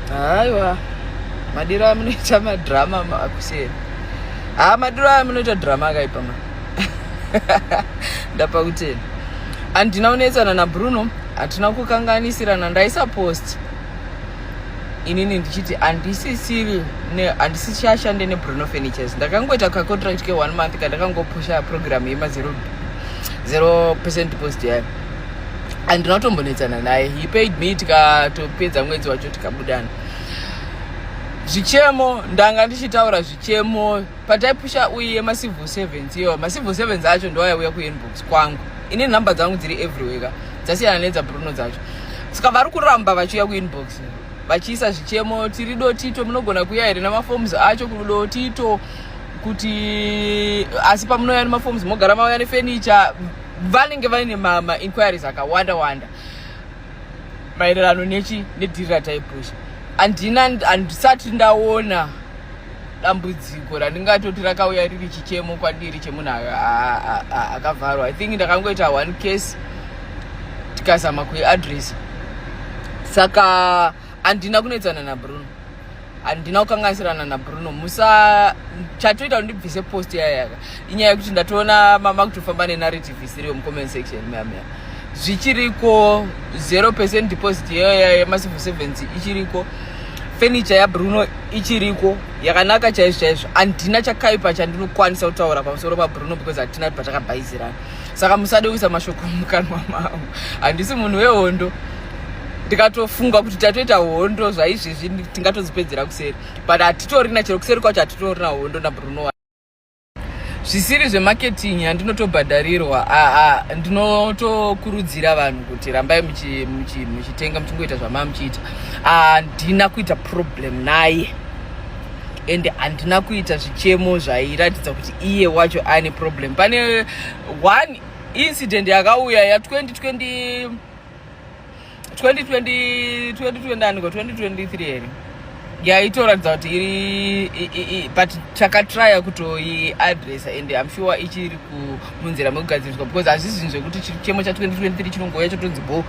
Haiwa, madiro amunoita madrama akusiyeni. Haa, madiro amunoita drama akaipa ma. Ndapa kutenda. Handina kunetsana naBruno, hatina kukanganisirana, ndaisa post inini ndichiti handisisiri handisichashande neBruno Furnitures. Ndakangoita kacontract ke one month kandakangopusha program yema 0% deposit yayo. Handina kutombonetsana naye, he paid me, tikatopedza mwedzi wacho tikabudana. Zvichemo, ndanga ndichitaura zvichemo pataipusha uye macivil servants iyo, macivil servants acho ndo aiuya kuinbox kwangu. Ini nhamba dzangu dziri everywhere ka, dzasiyana nedzaBruno dzacho, saka vari kuramba vachiuya kuinbox vachiisa zvichemo. Tiri Dotito, munogona kuuya here namaforms acho kuDotito? Kuti asi pamunouya nemaforms mogara mauya nefurniture. Vanenge vaine mainquiries akawanda wanda maererano nechi nedeal rataipusha. Handina, handisati ndaona dambudziko randingatoti rakauya riri chichemo kwandiri chemunhu akavharwa. I think ndakangoita one case, tikazama kuiaddressa. Saka handina kunetsana naBruno, handina kukanganisirana naBruno. Musa chatoita kuti ndibvise post yayaka inyaya yekuti ndatoona mama kutofamba nenarrative isiriyo mucomment section muyamya. Zvichiriko, 0% deposit iyoyo yemacivil servants ichiriko, furniture yaBruno ichiriko, yakanaka chaizvo chaizvo. Handina chakaipa chandinokwanisa kutaura pamusoro paBruno because hatina patakabhaizirana. Saka musade kuisa mashoko mukanwa mangu. Handisi munhu wehondo. Ndikatofunga kuti tatoita hondo zvaizvezvi, tingatodzipedzera kuseri, but hatitorina, chero kuseri kwacho hatitorina hondo naBruno. Zvisiri zvemarketing handinotobhadharirwa, ndinotokurudzira vanhu kuti rambai muchitenga, muchingoita zvamaa muchiita. Handina kuita problem naye and handina kuita zvichemo zvairatidza kuti iye wacho ane problem. Pane one incident yakauya ya2020, 2020, 2020 aniko, 2023 here, yaitoratidza kuti iri, but takatrya kutoiadressa and I'm sure ichiri munzira mekugadziriswa because hazvisi zvinhu zvekuti chichemo cha2023 chinongouya chotonzi bo.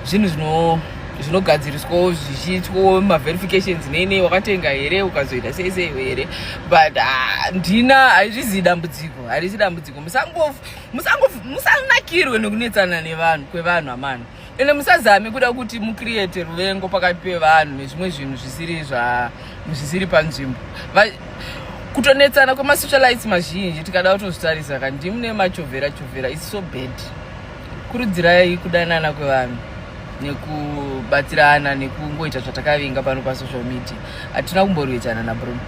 Zvinhu zvinogadziriswawo, zvichiitwawo maverifications, nei wakatenga here, ukazoita sei sei here, but handina, haizvizi dambudziko, harisi dambudziko. Musanakirwe nekunetsana nevanhu kwevanhu amana, ende musazame kuda kuti mucreate ruvengo pakati pevanhu nezvimwe zvinhu zvisiri panzvimbo. Kutonetsana kwemasocialites mazhinji, tikada kutozvitarisa ka, ndimune machovhera chovhera, is so bad. Kurudzirai kudanana kwevanhu nekubatsirana nekungoita zvatakavinga pano pasocial media. Hatina kumborwedzana naBruno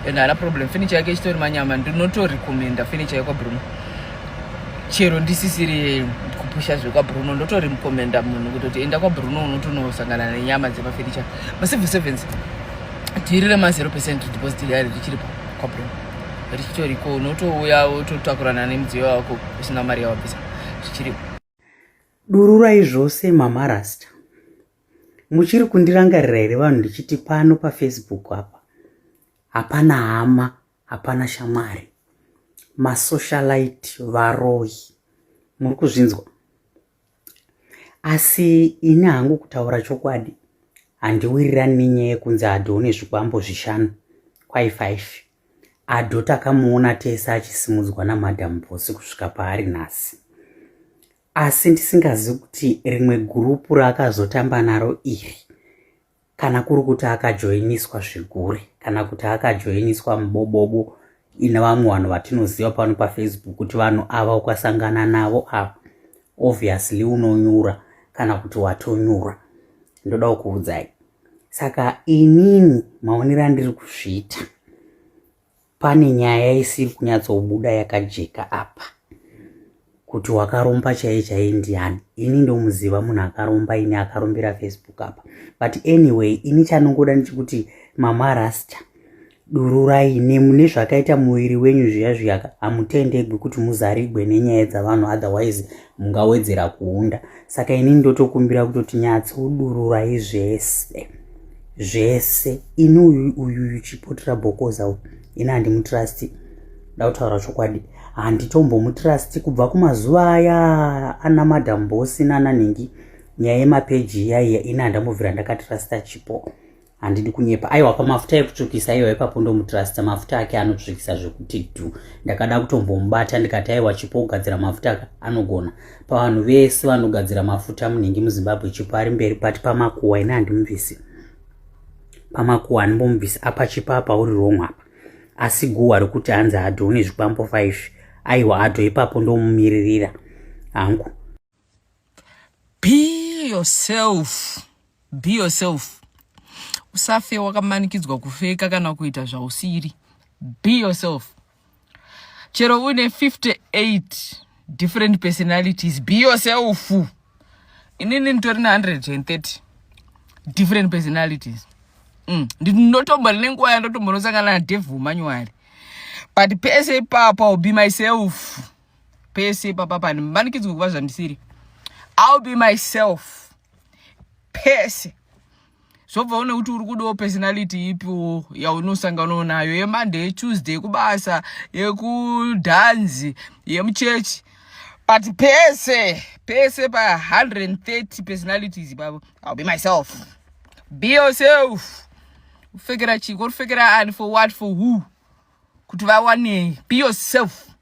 and haana problem. Furniture yake ichitori manyama. Ndinotorecommenda furniture yekwaBruno chero ndisisiri kupusha zvekwaBruno. Ndotorecommenda munhu kutoti enda kwaBruno, unotonosangana nenyama dzemafurniture. Macivil servants, deal rema 0% deposit riari richiripo kwaBruno, richitoriko. Unotouya wototakurana nemudziyo wako usina mari yawabvisa, zvichiripo. Dururai zvose, Mama Rasta. Muchiri kundirangarira here vanhu, ndichiti pano paFacebook apa hapana hama, hapana shamwari, masocialite varoi? Muri kuzvinzwa? Asi ini hangu, kutaura chokwadi, handiwirirani nenyaya yekunzi Adho nezvikwambo zvishanu kwai 5. Adho takamuona tese achisimudzwa naMadam Boss kusvika paari nhasi, asi ndisingazivi kuti rimwe group raakazotamba naro iri, kana kuri kuti akajoiniswa zvigure, kana kuti akajoiniswa mubobobo ine vamwe vanhu vatinoziva pano paFacebook, kuti vanhu ava ukasangana navo ava, obviously unonyura kana kuti watonyura. Ndoda kukuudzai, saka inini maonero andiri kuzviita, pane nyaya isiri kunyatsobuda yakajeka apa kuti wakaromba chaiye chaiye ndiani. Ini ndomuziva munhu akaromba ini, akarombera Facebook apa. But anyway, ini chanongoda ndechekuti, Mama Rasta, dururai nezvakaita muviri wenyu zviya zviyaka. Hamutendegwi kuti muzarigwe nenyaya dzavanhu, otherwise mungawedzera kuunda. Saka ini ndotokumbira kutoti nyatsodururai zvese zvese. Ini uyu uyu Chipotera Bhokoza uyu, ini handimutrust. Da kutaura chokwadi, handitombomutrust kubva kumazuva aya ana Madam Boss nana Nhingi, nyaya yemapeji iya iya. Ini handambobvira ndakatrusta Chipo. Handidi kunyepa, aiwa, pamafuta ekutsvukisa, aiwa, ipapo ndomutrusta. Mafuta ake anotsvukisa zvekuti dhu. Ndakada kutombomubata ndikati, aiwa, Chipo kugadzira mafuta aka anogona. Pavanhu vese vanogadzira mafuta munhingi muZimbabwe, Chipo ari mberi. But pamakuwa ini handimubvisi, pamakuwa handimbomubvisi. Apa Chipo apa uri wrong apa. Asi guhwa rekuti hanzi adhoni zvikwambo 5, aiwa, adho ipapo ndomumiririra hangu. Be yourself, be yourself. Usafe wakamanikidzwa kufeka kana kuita zvausiri. Be yourself. Chero une 58 different personalities, be yourself. Inini nditori na130 different personalities. Ndinotombori nenguva yandotombonosangana nadevil manually, but pese ipapo I'll be myself. Pese ipapa pandimanikidzwa kuva zvandisiri, I'll be myself pese. Zvobva nekuti uri kudawo personality ipiwo yaunosanganawo nayo, yeMonday, yeTuesday, yekubasa, yekudhanzi, yemuchechi, but pese pese pa130 personalities ipapo, I'll be myself. Be yourself. Ufekera chiko? Ufekera ani? For what? For who? Kuti vawanei? Be yourself.